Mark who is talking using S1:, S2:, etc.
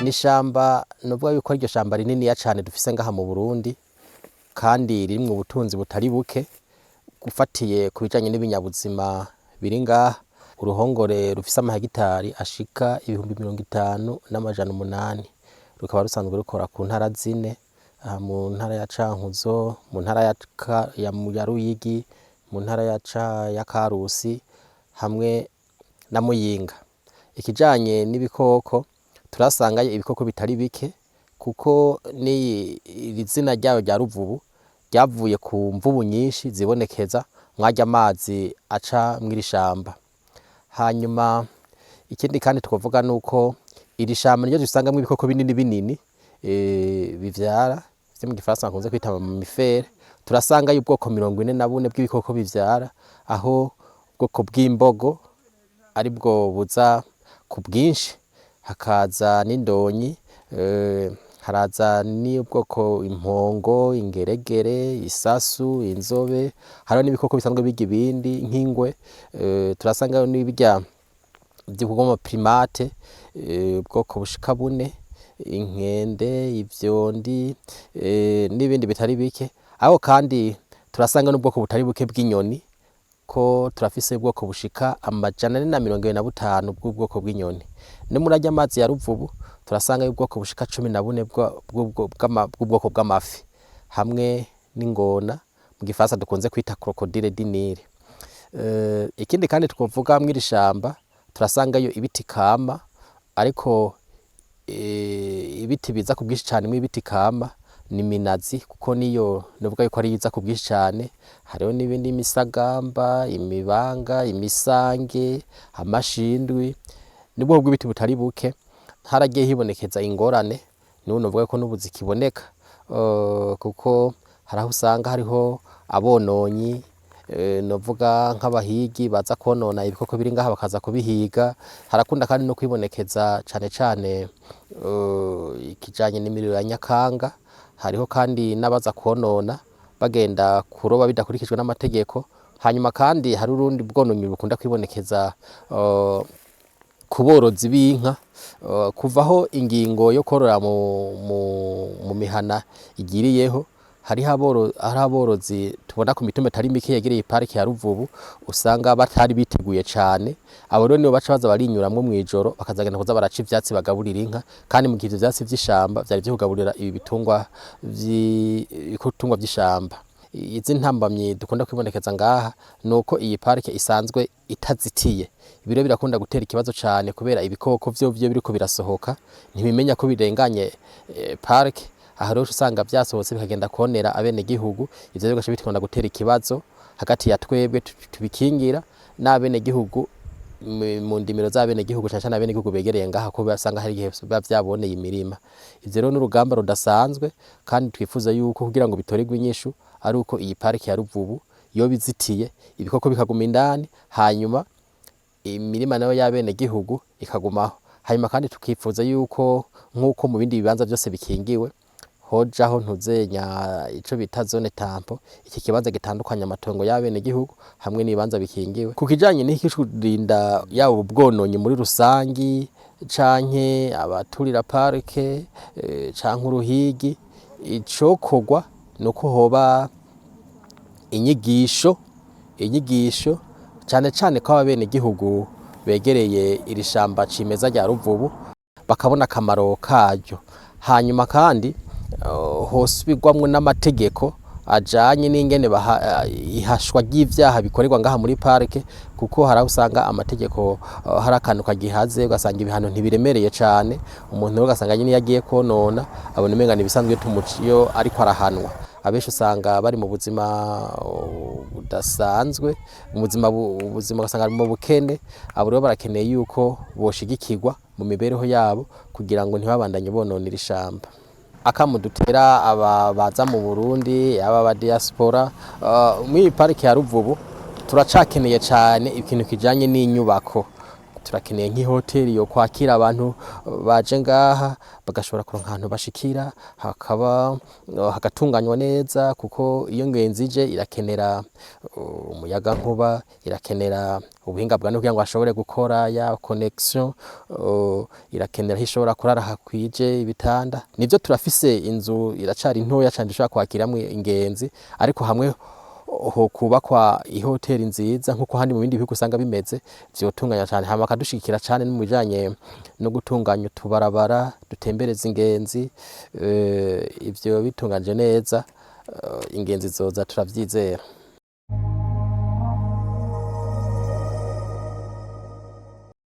S1: Ni ishamba novuga yuko ariryo shamba rininiya cane dufise ngaha mu Burundi, kandi ririmwo ubutunzi butari buke ufatiye ku bijanye n'ibinyabuzima biri ngaha. Uruhongore rufise amahegitari ashika 50,800, rukaba rusanzwe rukora ku ntara zine, aha mu ntara ya Cankuzo, mu ntara ya Ruyigi, mu ntara ya Karusi hamwe na Muyinga. Ikijanye n'ibikoko, turasangayo ibikoko bitari bike, kuko iri zina ryayo rya Ruvubu ryavuye ku mvubu nyinshi zibonekeza mwarya mazi aca mw'iri shamba. Hanyuma ikindi kandi twovuga nuko iri shamba niryo dusangamwo ibikoko binini binini bivyara, ivyo mu gifaransa bakunze kwita mammifères. Turasangayo ubwoko 44 bw'ibikoko bivyara, aho ubwoko bw'imbogo aribwo buza ku bwinshi, hakaza n'indonyi, haraza n'ubwoko impongo, ingeregere, isasu, inzobe. Hariho n'ibikoko bisanzwe birya ibindi nk'ingwe. Turasangayo n'ibirya vy'ama primates, ubwoko bushika bune, inkende, ivyondi, n'ibindi bitari bike. Aho kandi turasanga n'ubwoko butari buke bw'inyoni, ko turafise ubwoko bushika 425 bw'ubwoko bw'inyoni. No muri arya mazi ya Ruvubu turasangayo ubwoko bushika 14 bw'ubwoko bw'amafi, hamwe n'ingona mu gifaransa dukunze kwita crocodile du Nil. Ikindi kandi twovuga mw'iri shamba, turasangayo ibiti kama, ariko ibiti biza ku bwinshi cane mw'ibiti kama ni iminazi, kuko niyo novuga yuko ariyo iza ku bwinshi cane. Hariho n'ibindi, imisagamba, imibanga, imisange, amashindwi, n'ubwoko bw'ibiti butari buke. Haragiye hibonekeza ingorane, n'ubu novuga ko n'ubu zikiboneka, kuko haraho usanga hariho abononyi, novuga nk'abahigi baza konona ibikoko biri ngaha, bakaza kubihiga. Harakunda kandi no kwibonekeza cane cane ikijanye n'imiriro ya nyakanga. Hariho kandi n'abaza konona bagenda kuroba bidakurikijwe n'amategeko. Hanyuma kandi hari urundi bwononyi bukunda kwibonekeza ku borozi b'inka. Kuvaho ingingo yo korora mu mihana igiriyeho, hariho aborozi tubona ku mitumba itari mike yegereye parike ya Ruvubu usanga batari biteguye cane. Abo rero nibo baca baza barinyuramwo mw'ijoro, bakazagenda kuza baraca ivyatsi bagaburira inka, kandi mu gihe ivyo vyatsi vy'ishamba vyari vyo kugaburira ibi bitungwa ibitungwa vy'ishamba. Izi ntambamyi dukunda kwibonekeza ngaha nuko iyi parike isanzwe itazitiye. Ibi rero birakunda gutera ikibazo cane, kubera ibikoko vyo biriko birasohoka ntibimenya ko birenganye parike. Aha rero usanga vyasohotse bikagenda konera abenegihugu. Ivyo rero bigaca bikunda gutera ikibazo hagati ya twebwe tubikingira n'abenegihugu mu ndimiro z'abenegihugu, cane cane abenegihugu begereye ngaha, ko basanga hari igihe biba vyaboneye imirima. Ivyo rero n'urugamba rudasanzwe, kandi twifuza yuko kugira ngo bitorerwe inyishu ari uko iyi parike ya Ruvubu yoba izitiye, ibikoko bikaguma indani, hanyuma imirima nayo y'abenegihugu ikagumaho. Hanyuma kandi tukifuza yuko nk'uko mu bindi bibanza vyose bikingiwe hojaho ntuzenya ico bita zone tampon, iki kibanza gitandukanya amatongo y'abenegihugu hamwe n'ibibanza bikingiwe. Ku kijanye n'iki kurinda yaba ubwononyi muri rusangi canke abaturira parike, canke uruhigi, icokorwa nuko hoba inyigisho cane cane ko abenegihugu begereye iri shamba cimeza rya Ruvubu bakabona akamaro karyo. Hanyuma kandi hosubirwamwo n'amategeko ajanye n'ingene ihashwa ry'ivyaha bikorerwa ngaha muri parike, kuko hari aho usanga amategeko hari akantu kagihaze, ugasanga ibihano ntibiremereye cane. Umuntu rero ugasanga nyene iyo agiye konona abona umenga n'ibisanzwe iyo ariko arahanwa. Abenshi usanga bari mu buzima budasanzwe, mu buzima ubuzima ugasanga mu bukene. Abo rero barakeneye yuko boshigikirwa mu mibereho yabo kugira ngo ntibabandanye bononera ishamba. Akamo dutera aba baza mu Burundi, yaba aba diaspora, muri parike ya Ruvubu turacakeneye cane ikintu kijanye n'inyubako. Turakeneye nk'ihoteli yo kwakira abantu baje ngaha, bagashobora kuronka ahantu bashikira, hakaba hagatunganywa neza, kuko iyo ngenzi ije irakenera umuyagankuba, irakenera ubuhinga bwa none kugira ngo ashobore gukora ya connection, irakenera aho ishobora kurara hakwije ibitanda. Nivyo, turafise inzu, iracari ntoya cane, ishobora kwakiramwo ingenzi, ariko hamwe hokubakwa ihoteli nziza nkuko handi mu bindi bihugu usanga bimeze, vyotunganya cane, hama bakadushigikira cane no mu bijanye no gutunganya utubarabara dutembereza ingenzi. Ivyo bitunganije neza, ingenzi zoza, turavyizera.